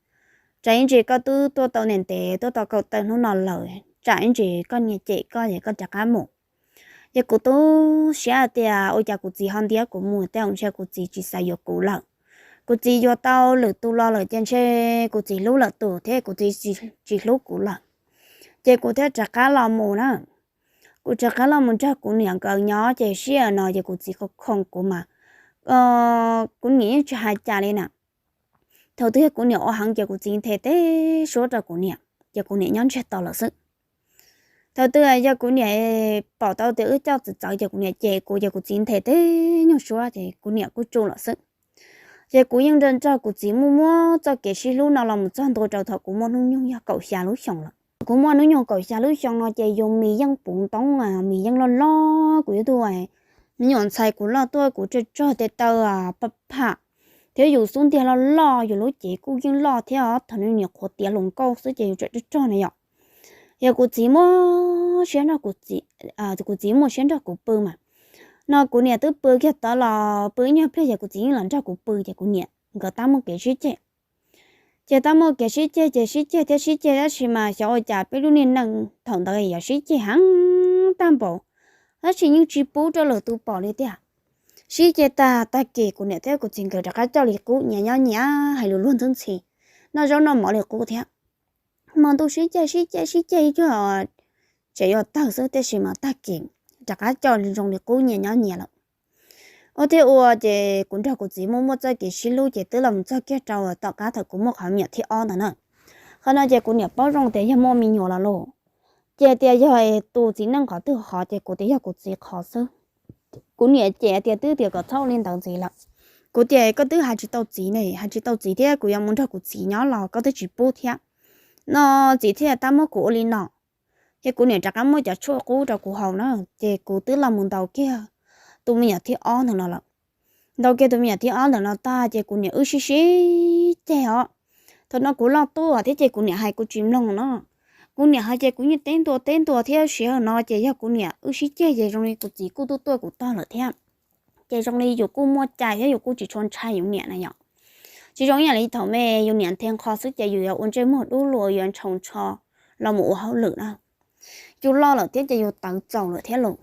Tsam ib ntsis koj twb tuaj tau ntev ntev, tuaj tau kaum tawm hnub no lawm, tsam ib ntsis koj niam cem koj es koj rov qab mus. Ces kuv tu siab hais tias ua cas kuv txiv ho ntiab kuv mus, tej zaum ntshe kuv txiv tsis xav yuav kuv lawm. Kuv txiv yuav tau lwm tus los lawm ces ntshe kuv txiv hlub lwm tus thiab kuv txiv tsis hlub kuv lawm. Ces kuv thiaj rov qab los mus na. Kuv rov qab los mus nrog kuv niam nkawd nyob ces sij hawm no ces kuv txiv khoo khoo kuv mas kuv niam yeej tsis hais cas li na. Thaum twg yog kuv niam ua heev ces kuv txiv nthe teb suab rau kuv niam ces kuv niam nyob ntsiag to lawm xwb. Thaum twg yog kuv niam pom tau tias wb coj txawv txawv ces kuv niam cem kuv ces kuv txiv nthe teb nyuag suab ces kuv niam kuj tsum lawm xwb. Ces kuv yeej nrog kuv txiv muaj muab txoj kev sib hlub no los mus txog ntua rau thaum kuv muaj hnub nyoog yog kaum xya lub xyoo lawm. Kuv muaj hnub nyoog kaum xya lub xyoo no ces yus mis yeej puv ntoob, mis yeej loj loj, kuv yog tus me nyuam ntxhais kuv loj tuaj kuv tsawg tsawg tes taw paj pham, thiab yus xub ntiag loj loj, yus lub cev kuj yeej loj thiab, thaum niam qhuav tiav hluas nkauj xwb ces yus tseem tsawg tsawg na yom. Yog kuv txiv muaj siab nrog kuv txiv, kuv txiv muaj siab nrog kuv pw mas, no kuv niam twb pw kiag tod los pw ib nyuag pliag ces kuv txiv yeej los nrog kuv pw ces kuv niam nkawd tab muaj kev sib ceg. Ces tab muaj kev sib ceg ces sib ceg thiab sib ceg tab sis mas xyov ua cas peb lub niag neej thaum ntawd yuav sib ceg heev tag npaum, tab sis yeej tsis pub rau lwm tus pom li tiag. Sib ceg tag, tag kis kuv niam thiab kuv txiv nkawd rov qab coj li qub nyias nyob nyias hais lus luag ntxhi ntxhi, noj zaub noj mov li qub thiab. Hmo ntuj sib ceg sib ceg sib ceg ib cuag tseem yuav tawg xwb tiam sis mas tag kis rov qab coj zoo li qub nyias nyob nyias lawm. Ua thiab ua ces kuv nrog kuv txiv muaj muaj txoj kev sib hlub ces twb los mus txog kiag rau tom qab thaum kuv muaj qhov me nyuam thib ob ntawd na. Qhov no ces kuv niam paub zoo tias yog muaj me nyuam los lauj, ces tias yog tus txiv neej qhov twg qhov ces kuv tias yog kuv txiv qhov xwb. Kuv niam cem tias twb tias kom txhob ua li ntawd ntxiv lawm. Kuv tias koj twb hais tsis tau txiv ne, hais tsis tau txiv thiab kuv yuav mus nrog kuv txiv nyob los koj twb tsis pub thiab. No txiv thiaj tab muab kuv ua li no. Ces kuv niam rov qab muab cov tshuaj qub rau kuv haus na, ces kuv twb los mus ntaus kiag tus me nyuam thib ob ntawm no lawm. Ntaus kiag tus me nyuam thib ob ntawm no tag ces kuv niam wb sib sib ceg os. Thaum no kuv loj tuaj thiab ces kuv niam hais kuv tsis mloog no. Kuv niam hais ces kuv yeej teb ntua teb ntua thiab, sij hawm no ces yog kuv niam wb sib ceg ces zoo li kuv txiv kuj tuaj tuaj kuv tog lawm thiab. Ces zoo li yus kuj muaj cai thiab yus kuj tsis tshua ntshai yus niam na yom. Tsis zoo ib yam li thaum me yus niam nthe nqho xwb ces yus yuav ua ntsej muag dub luas, yuav ntshau ntsho los mus ua hauj lwm na. Yus loj lawm thiab ces yus tawv txaus lawm thiab los.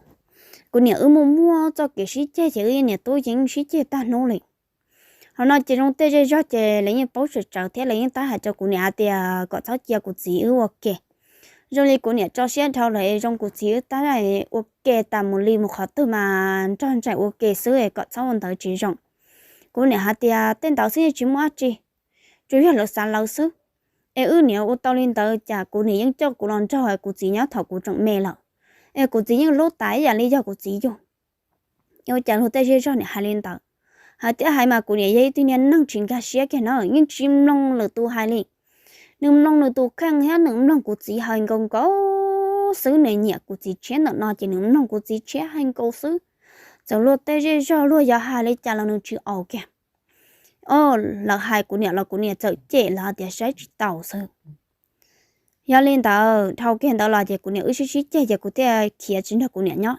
Kuv niam wb muaj muaj txoj kev sib ceg ces wb niam tub yeej sib ceg tag hnub li. Hauv no ces zoo tej zej zog ces lawv yeej paub tsawv tsawv thiab lawv yeej tab hais rau kuv niam hais tias kom txhob cia kuv txiv wb ua ke. Zoo li kuv niam tso siab dhau lawm es zoo kuv txiv wb tab ua ke tas mus li mus qhov twg mas nrog nraim ua ke xwb es kom txhob ua ntawd tsis zoo. Kuv niam hais tias tej ntawd xwb yeej tsis muaj dab tsi, tsuas yog lawv xav lawv xwb. Es wb niam ua tau li ntawd cas kuv niam yeej coj kuv los nrog kuv txiv nyob thaum kuv tseem me lawm, es kuv txiv yeej hlub tas ib yam li yog kuv txiv yug. Ua cas luag tej zej zog niam hais li ntawd? Hais tias hais mas kuv niam yog ib tug niag neeg tsis nkag siab kiag na, yeej tsis mloog lwm tus hais li. Nws mloog nws tus kheej thiab nws mloog kuv txiv hais nkaus nkaus xwb, nws nyiam kuv txiv tshiab ntawm no ces nws mloog kuv txiv tshiab hais nkaus xwb. Txawm luag tej zej zog luag yuav hais li cas los nws tsis aus kiag. Lawv hais kuv niam los kuv niam txawm cem lawv tias saib tsis taus xwb. Yog li ntawd dhau kiag ntawd los ces kuv niam wb sib sib ceg ces kuv thiaj khiav tsis nrog kuv niam nyob.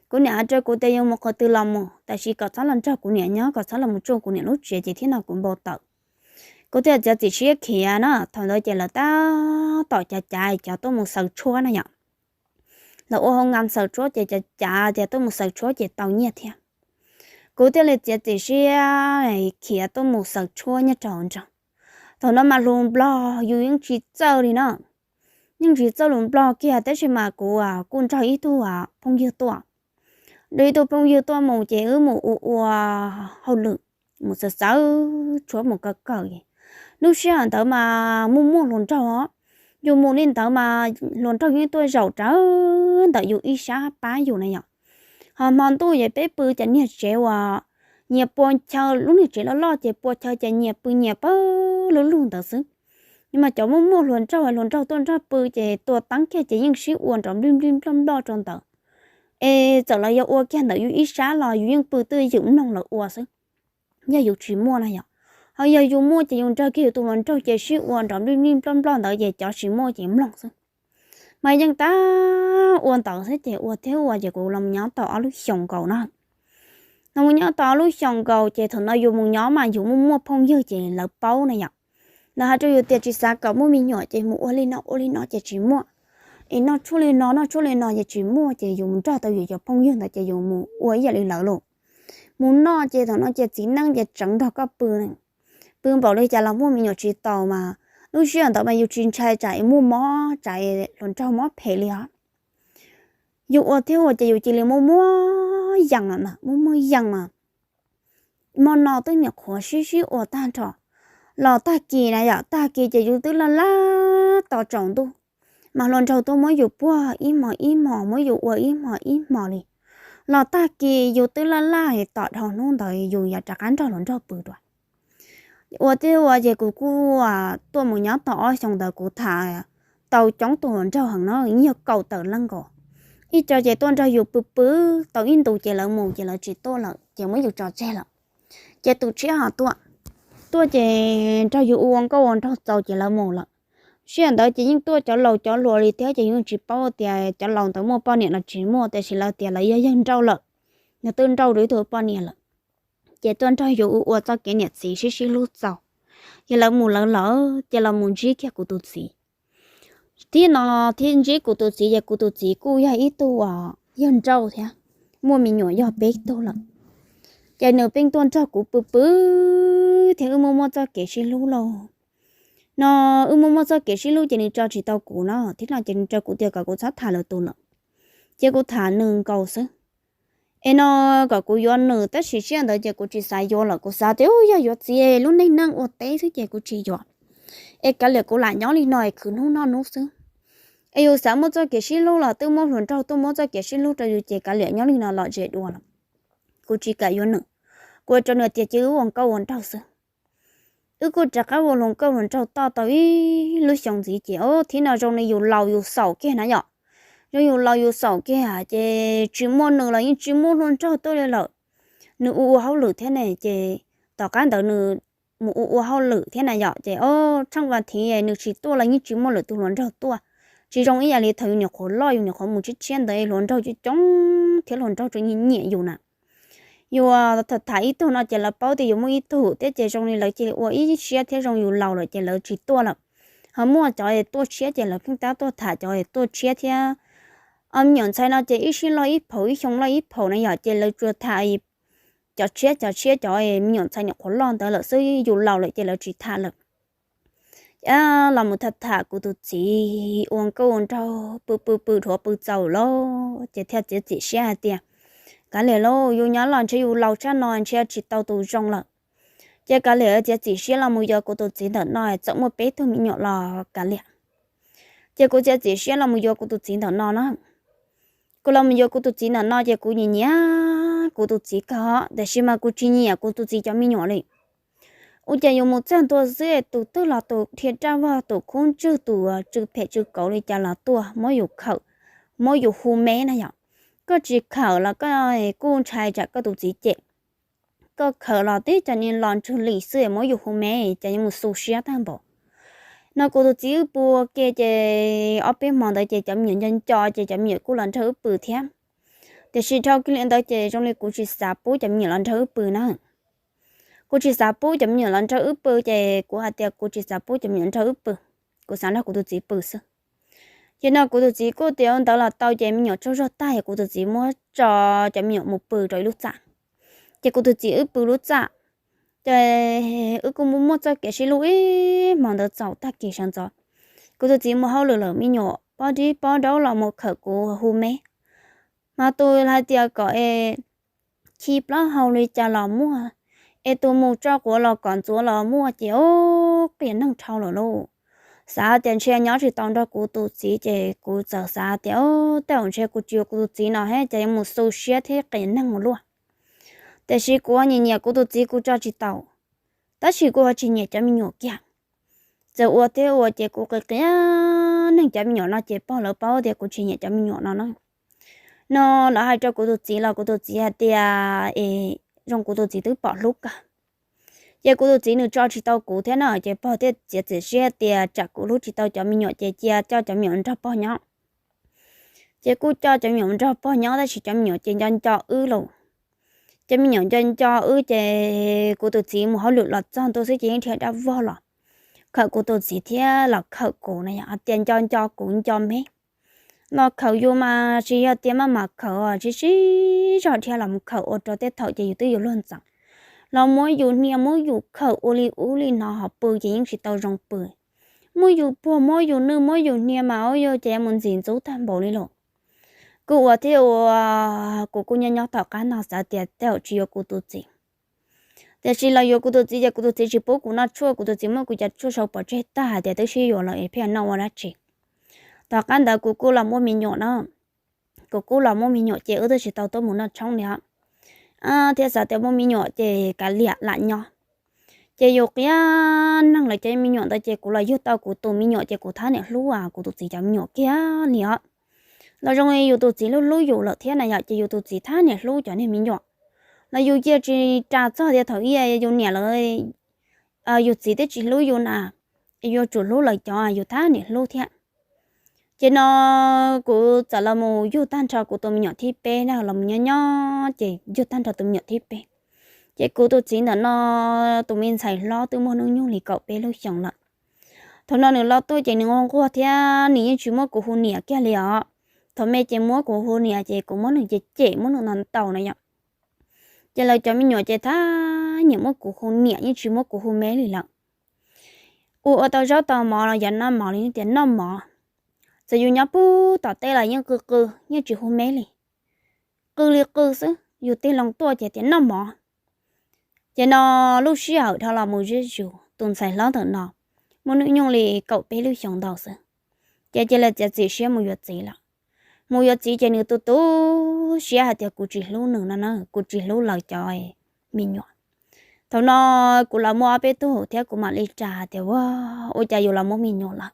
Kuv niam hais rau kuv tias yuav mus qhov twg los mus, tab sis kom txhob los nrog kuv niam nyob, kom txhob los mus tsuj kuv niam lub tsev ces thiab no kuv npau taws. Kuv thiaj txiav txim siab khiav na, thaum ntawd ces lawv tab tom cav cav cov tuaj mus xaws tshuab na yom. Lawv ua hoo nkas xaws tshuab ces cav cav tias tuaj mus xaws tshuab ces tau nyiaj thiab. Kuv thiaj li txiav txim siab khiav tuaj mus xaws tshuab nyob rau hauv nroog. Thaum no mas hluas nplog yus yeej tsis txawj li na, yeej tsis txawj hluas nplog kiag tab sis mas kuv kuj nrog ib tug phooj ywg tuaj. Nrog ib tug phooj ywg tuaj mus ces wb mus ua ua hauj lwm, mus xaws xaws tshuab mus kaw kaw. Lub sij hawm ntawd mas muaj muaj hluas nraug os, yus mus li ntawd mas hluas nraug yeej tuaj zaum rawv ntawm yus ib sab pab yus na yom. Ho hmo ntuj es peb pw cov niag tsev uas nyias pua chaw, lub niag tsev loj loj ces pua chaw ces nyias pw nyias pawg lug lug ntawd xwb. Mas cov muaj muaj hluas nraug, hluas nraug tuaj nrog pw ces tua teeb kiag ces yeej sib ua nrov nplij nplij nploj nploj rau ntawd. Es txawm lawv yuav ua kiag ntawm yus ib sab los yus yeej pw twj ywm mloog lawv ua xwb, yog yus tsis muaj na yom. Ho yog yus muaj ces yus nrog kiag yus tus hluas nraug ces sib ua nrov nplij nplij nploj nploj ntawd ces cov tsis muaj ces mloog xwb. Mas yeej tab ua ntawd xwb ces ua thiab ua ces kuv los nyob tau ob lub xyoos nkaus na. Los mus nyob tau ob lub xyoos nkaus ces thaum no yus mus nyob mas yus muaj muaj phooj ywg ces lawv paub na yom. Lawv hais rau yus tias tsis xav kom muaj me nyuam ces mus ua li no ua li no ces tsis muaj. Es noj tshuaj li no noj tshuaj li no ces tsis muaj ces yus mus nrog tau yus cov phooj ywg ntawd ces yus mus ua ib yam li lawv los. Mus noj ces thaum no ces txiv neej ces tseev nrog koj pw, pw npaum li cas los muaj me nyuam tsis tau mas lub sij hawm ntawd mas yus tsis ntshai tsam es muaj mob tsam hluas nraug mob phem li os. Yus ua thiab ua ces yus cia li muaj muaj yees lawm mas muaj muaj yees mas hmo no twb nyuam qhuav sib sib ua tag nrho. Los tag kis na yom, tag kis ces yus twb laj laj tos tsaus ntuj, mas hluas nraug tuaj muab yus puag ib hmos ib hmos, muab yus ua ib hmos ib hmos li. Los tag kis yus twb laj laj tom dhau hnub ntawd yus yuav rov qab nrog hluas nraug pw dua. Ua thiab ua ces kuv kuj tuaj mus nyob tau ob xyoos ntawd kuv tham tau coob tus hluas nraug heev no, yog kaum tawm leej nkaus. Ib co ces tuaj nrog yus pw pw tau ib ntus ces lawv mus ces lawv tsis tuaj lawm ces muab yus tso tseg lawm. Ces tus tshiab ho tuaj, tuaj ces nrog yus ua nkauj ua nraug txaus ces lawv mus lawm. Sij hawm ntawd ces yeej tuaj cov laus cov hluas li thiab ces yeej tsis paub tias cov laus ntawd muaj poj niam los tsis muaj, tiam sis lawv tias lawv yog yawg nrauj lawm, nws twb nrauj dua ib tug poj niam lawm. Ces tuaj nrog yus ua txoj kev niam txiv sib sib hlub txaus, ces lawv mus lawv lawm ces los mus ntsib kiag kuv tus txiv. Thiab no thiab ntsib kuv tus txiv ces kuv tus txiv kuj yog ib tug uas yawg nrauj thiab, muaj me nyuam yog peb tug lawm. Ces nws pheej tuaj nrog kuv pw pw thiab wb muaj muaj txoj kev sib hlub lauj. No wb muaj muaj txoj kev sib hlub ces nws tso tsis tau kuv no, thiab no ces nws tso kuv tias kom kuv txhob tham lwm tus lawm, ces kuv tham nws nkaus xwb. Es no kom kuv yuav nws tab sis sij hawm ntawd ces kuv tsis xav yuav lawm, kuv xav tias yog yuav txiv lub neej neeg ua teb xwb ces kuv tsis yuav. Es kav liam kuv lam nyob li no es khwv hnub noj hnub xwb. Es yus xav muaj txoj kev sib hlub los twb muab hluas nraug tuaj muab txoj kev sib hlub rau yus ces kav liam nyob li no lom zem dua lawm. Kuv tsis kam yuav nws, kuv ua rau nws tias cia wb ua nkauj ua nraug xwb. Wb kuj rov qab ua hluas nkauj hluas nraug toj tau ib lub xyoo ntxiv ces thiab no zoo li yus laus yus xaus kiag na yom. Zoo yus laus yus xaus kiag ces tsis muaj nws los yeej tsis muaj hluas nraug tuaj li lawm. Nws ua ua hauj lwm thiab ne ces tom qab ntawd nws mus ua ua hauj lwm thiab na yom, ces o, tsheej vas thiv nws tsis tuaj los yeej tsis muaj lwm tus hluas nraug tuaj. Tsis zoo ib yam li thaum yus nyuam qhuav loj yus nyuam qhuav mus tshiab tshiab ntawd hluas nraug coob coob thiab hluas nraug tseem nyiam nyiam yus na. Yus tham tham ib tug no ces lawv paub tias yus muaj ib tug thiab ces zoo li lawv cia li ua ib siab thiab zoo yus laus lawm ces lawv tsis tuaj lawm. Ho muaj cov tuaj tshiab ces lawv pheej tab tuaj tham cov tuaj tshiab thiab. Me nyuam ntxhais no ces ib sij loj ib phaum ib xyoo loj ib phaum na yom ces lawv tsuas tham cov tshiab cov tshiab cov me nyuam ntxhais nyuam qhuav loj ntawd lawm xwb, yus laus lawm ces lawv tsis tham lawm. Los mus tham tham kuv tus txiv ua nkauj ua nraug pw pw pw dhuav pw txaus lawm ces thiaj txiav txim siab hais tias, kav liam lauj, yus nyob los ntshe yus laus tshaj no ntshe tsis tau tus zoo lawm. Ces kav liam txiav txim siab los mus yuav kuv tus txiv ntawm no, txawm muaj peb tug me nyuam los kav liam. Ces kuv txiav txim siab los mus yuav kuv tus txiv ntawm no na. Kuv los mus yuav kuv tus txiv ntawm no ces kuv nyiam nyiam kuv tus txiv kawg, tiam sis mas kuv tsis nyiam kuv tus txiv cov me nyuam li. Ua cas yus mus txog ntua xwb tus twg los tus dhia raj vog, tus khub ntswg, tus tsw phem tsw kauv li cas los tuaj muab yus khawm, muab yus hu me na yom. Koj tsis khawm los koj kuj ntshai tsam koj tus txiv cem. Koj khawm los tib cov niag los ntswg lim xwb muab yus hu me, cas yuav mus xu siab tag npaum no. Kuv tus txiv wb pw ua ke ces ob peb hmo ntawd ces cov me nyuam nco nco ces cov me nyuam kuj los nrog wb pw thiab. Tiam sis dhau kiag li ntawd ces zoo li kuv tsis xav pub cov me nyuam los nrog wb pw na. Kuv tsis xav pub cov me nyuam los nrog wb pw ces kuv hais tias kuv tsis xav pub cov me nyuam nrog wb pw, kuv xav nrog kuv tus txiv pw xwb. Ces no kuv tus txiv kuj tias ntawd los tau ces me nyuam tsaug zog tag es kuv tus txiv muab tso cov me nyuam mus pw rau ib lub txaj. Ces kuv tus txiv wb pw lub txaj, ces wb kuj muaj muaj txoj kev sib hlub ib hmo ntawd txaus tag kis sawv ntxov. Kuv tus txiv mus hauj lwm lawm me nyuam pob dib pob daub los mus khawm kuv hu me. Mas tus hais tias kom es khi plaub hau li cas los muaj, es tus mus tso quav los kom ntxuav los muaj ces ub qias neeg dhau lawm lauj. Xav tias ntshe nyob tsis tau nrog kuv tus txiv ces kuv txawm xav tias tej zaum ntshe kuv tsis yuav kuv tus txiv no thiab ces yuav mus xu siab thiab qias neeg ua luaj. Tiam sis kuv nyiam nyiam kuv tus txiv kuv tso tsis tau, tab sis kuv ho tsis nyiam cov me nyuam kiag. Txawm ua thiab ua ces kuv qias qias neeg cov me nyuam no ces pog lawv paub tias kuv tsis nyiam cov me nyuam no na. No lawv hais rau kuv tus txiv los kuv tus txiv hais tias es zoo kuv tus txiv twb pom hlub kawg. Ces kuv tus txiv nws tso tsis tau kuv thiab na ces pog thiaj txiav txim siab tias tsam kuv hlub tsis tau cov me nyuam ces cia coj cov me nyuam nrog pog nyob. Ces kuj coj cov me nyuam nrog pog nyob tab sis cov me nyuam ces nco nco wb lauj. Cov me nyuam nco nco wb ces kuv tus txiv mus hauj lwm los txog ntua xwb ces yeej dhia dab vog los khawm kuv tus txiv thiab los khawm kuv na yom, hais tias nco nco kuv nco me. Los khawm yus mas tsis yog tias maj mam khawm, tsis sib zog dhia los mus khawm ua rau tej thaum ces yus twb yuav luag ntxeev. Los muab yus hnia muab yus khawm ua li ub li no ho pw ces yeej tsis tau zoo pw. Muab yus puag muab yus nwj muab yus hnia mas ua yus ces yuav mus ntxim ntxub tag npaum li lauj. Kuj ua thiab ua, kuv kuj nyob nyob tom qab no xav tias tej zaum tsis yuav kuv tus txiv. Tiam sis los yuav kuv tus txiv ces kuv tus txiv tsis pub kuv noj tshuaj, kuv tus txiv muab kuv cov tshuaj sau pov tseg tag hais tias twb sib yuav lawm es pheej noj ua dab tsi. Tom qab ntawd kuv kuj los muaj me nyuam na. Kuv kuj los muaj me nyuam ces wb twb tsis tau tuaj mus noj tshoob li os. Thiab xav tias muaj me nyuam ces kav liam lam nyob. Ces yus qias neeg lawv cov me nyuam ntawd ces kuv los yug tau kuv tus me nyuam ces kuv thab niam hlub kuv tus txiv cov me nyuam kiag li os. Los zoo li yus tus txiv hlub hlub yus lawm thiab na yom, ces yus tus txiv thab niam hlub cov niag me nyuam. Los yus cia tsis ras txog tias thaum ub yus niam lawv, yus txiv twb tsis hlub yus na, yuav tsum hlub lawv cov yus thab niam hlub thiab. Ces no kuv txawm los mus yug tag nrho kuv tus me nyuam thib peb na, los mus nyob nyob ces yug tag nrho tus me nyuam thib peb. Ces kuv tus txiv ntawm no tus me ntxhais hlob twb muaj hnub nyoog li kaum peb lub xyoos lawm. Thaum no nws los tuaj ces nws nquag nquag thiab nws yeej tsis muab kuv hu niam kiag li os. Thaum me ces muab kuv hu niam ces kuv muab nws cem cem muab nws ntaus ntaus na yom. Ces lawv cov me nyuam ces thab nyiam muab kuv hu niam yeej tsis muab kuv hu me li lawm. Ua ua tau zaub tau mov los yog noj mov li tias noj mov. Txawm yus nyob puag tom teb los yeej qw qw yeej tsis hu me li. Qw li qw xwb, yus tig loo tuaj ces tias noj mov. Ces no lub sij hawm dhau los mus zuj zus tus ntxhais hlob ntawm no muaj hnub nyoog li kaum peb lub xyoos ntau xwb, ces cia li txiav txim siab mus yuav txiv lawm. Mus yuav txiv ces nws tu tu siab hais tias kuv tsis hlub nws no na, kuv tsis hlub lawv cov me nyuam. Thaum no kuv los muaj ob peb tug thiab kuv mam li ras hais tias ua, ua cas yus los muaj me nyuam lawm.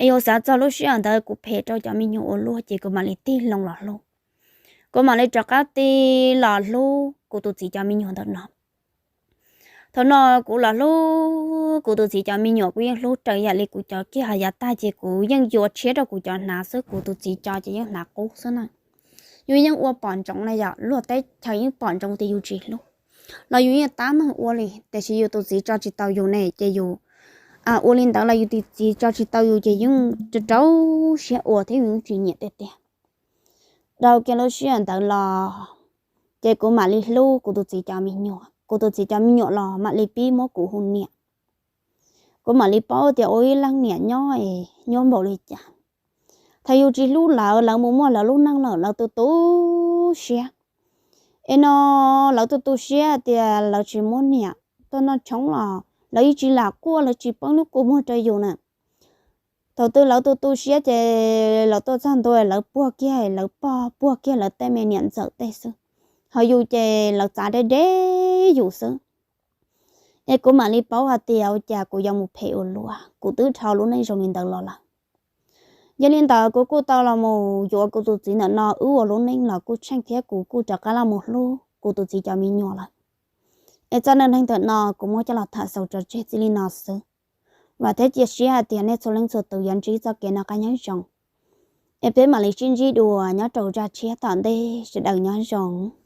Es yus xav txog lub sij hawm ntawd kuv phem rau cov me nyuam ua luaj ces kuv mam li tig loo los hlub. Kuv mam li rov qab tig los hlub kuv tus txiv cov me nyuam ntawm no. Thaum no kuv los hlub kuv tus txiv cov me nyuam, kuv yeej hlub raws yam li kuv cov kiag hais yav tag ces kuv yeej yuav tshiab rau kuv cov hnav xwb, kuv tus txiv cov ces yeej hnav qub xwb na. Yus yeej ua pom ntsoov na yom, luag teb chaws yeej pom ntsoov tias yus tsis hlub los yus yeej tab meeg ua li, tiam sis yus tus txiv tso tsis tau yus ne ces yus ua li ntawd los yus tus txiv tso tsis tau yus ces yeej rau rau siab ua thiab yus yeej tsis nyiam tiag tiag. Dhau kiag lub sij hawm ntawd los ces kuv mam li hlub kuv tus txiv cov me nyuam, kuv tus txiv cov me nyuam los mam li pib muab kuv hu niam. Kuv mam li paub tias ua ib leej niam nyob es nyuaj npaum li cas. Thaum yus tsis hlub lawv, lawv mus muaj lawv lub neej lawm, lawv tu tu siab. Es no lawv tu tu siab tias lawv tsis muaj niam tuaj noj tshoob los lawv yeej tsis lam quaj, lawv tsis poob lub kua muag rau yus na. Thaum twg lawv tu tu siab ces lawv tuaj txog ntua lawv puag kiag lawv pog, puag kiag lawv tej me niam ntxawm tej xwb, ho yus ces lawv txav deb deb yus xwb. Es kuv mam li paub hais tias ua cas kuv yuav mus phem ua luaj, kuv twb dhau lub neej zoo li ntawd los lawm. Yog li ntawd kuv kuj tau los mus yuav kuv tus txiv ntawm no, wb ua lub neej los kuj tsheej thiab kuv kuj rov qab los mus hlub kuv tus txiv cov me nyuam lawm. Es txoj neej neeg ntawm no kuv muab coj los tham xaus tso tseg txij li no xwb. Vam thiab cia siab hais tias nej txhua leej txhua tus yuav ntsib txoj kev noj qab nyob zoo. Es peb mam li sib ntsib dua nyob rau zaj tshiab tom ntej, sawv daws nyob zoo.